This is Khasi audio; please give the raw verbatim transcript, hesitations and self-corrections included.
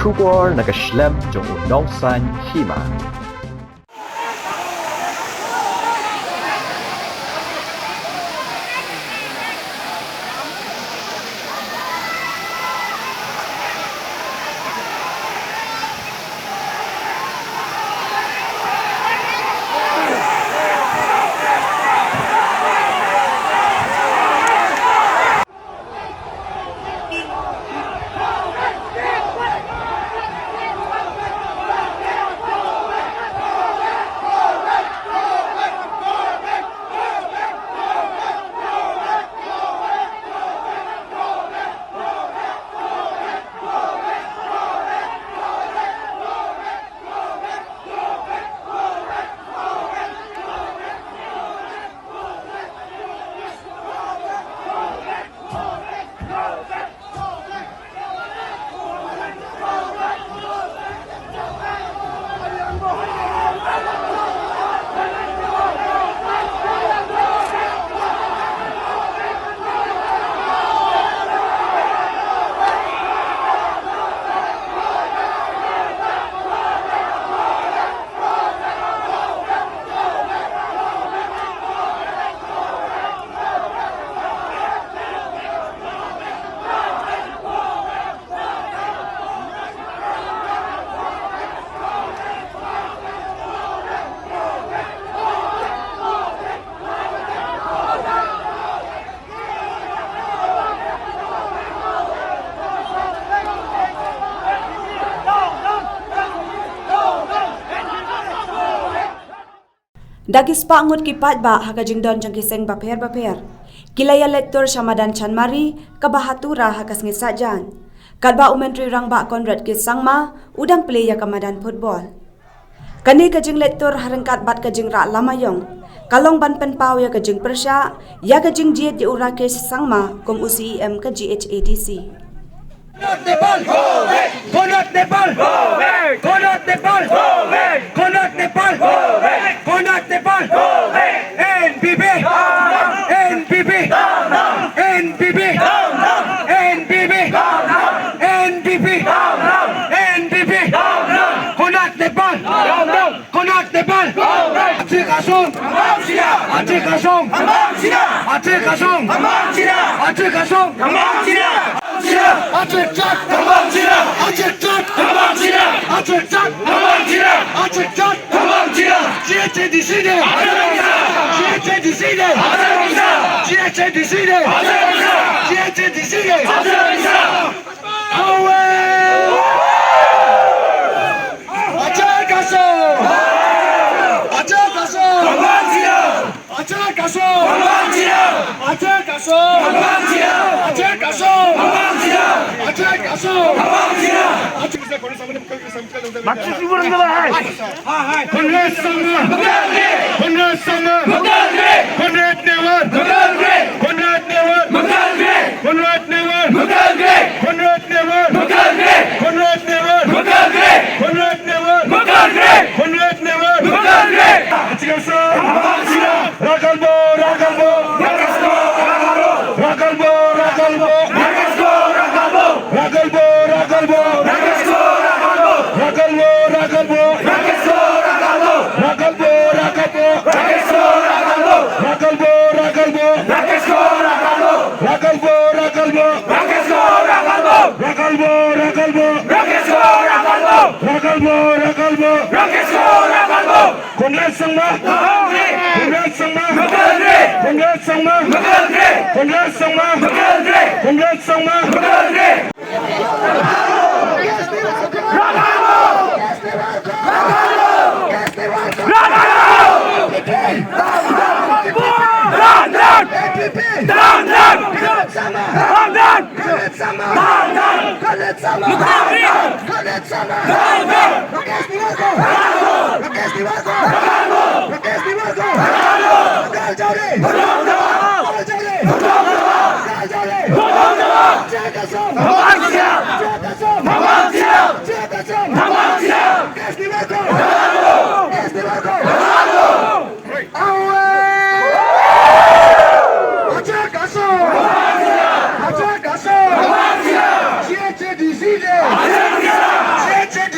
Khubor na ka shlem jong u nongsan hima. Da ki spah ngut ki paidbah ha ka jingdon jong ki seng bapher bapher, ki la ïaleit tur sha madan Chanmari kaba ha Tura ha ka sngi Saitjaiñ. Katba u Myntri Rangbah Conrad K Sangma u dang plie ïa ka madan football. Kane ka jingleit tur ha ryngkat bad ka jingrah lama ïong ka long ban pynpaw ïa ka jingpyrshah ïa ka jingjied ïa u Rakesh Sangma kum u C E M ka G H A D C. Konat Nepal! Konat Nepal! Konat Nepal! Konat Nepal! N P P! N P P! N P P! N P P! N P P! Konat Nepal! Konat Nepal! Ati ka song! Ati ka song! Ati ka song! Ati ka song! Ati ka song! Ati ka song! Ati ka song! Ati ka song! G H A D C day! G H A D C day! G H A D C day! G H A D C day! Away! Ati ka song! Ati ka song! Ati ka song! Ati ka song! Ati ka song! Ati ka song! Ati ka song! Conrad Sangma! Conrad Sangma! Conrad Newar! Conrad Newar! Conrad Newar! Conrad Newar! Conrad Newar! Conrad Newar! Conrad Newar! Conrad Newar! Conrad Newar! Conrad Newar! Ragalbo, ragalbo! Ragalbo, ragalbo! Ragalbo, ragalbo! Ragalbo, ragalbo! Ragalbo, ragalbo! Ragalbo, ragalbo! Ragalbo, ragalbo! Ragalbo, ragalbo! Ragalbo, ragalbo! Ragalbo, ragalbo! Conrad Sangma! Conrad Sangma! Conrad Sangma! Conrad Sangma! Conrad Sangma!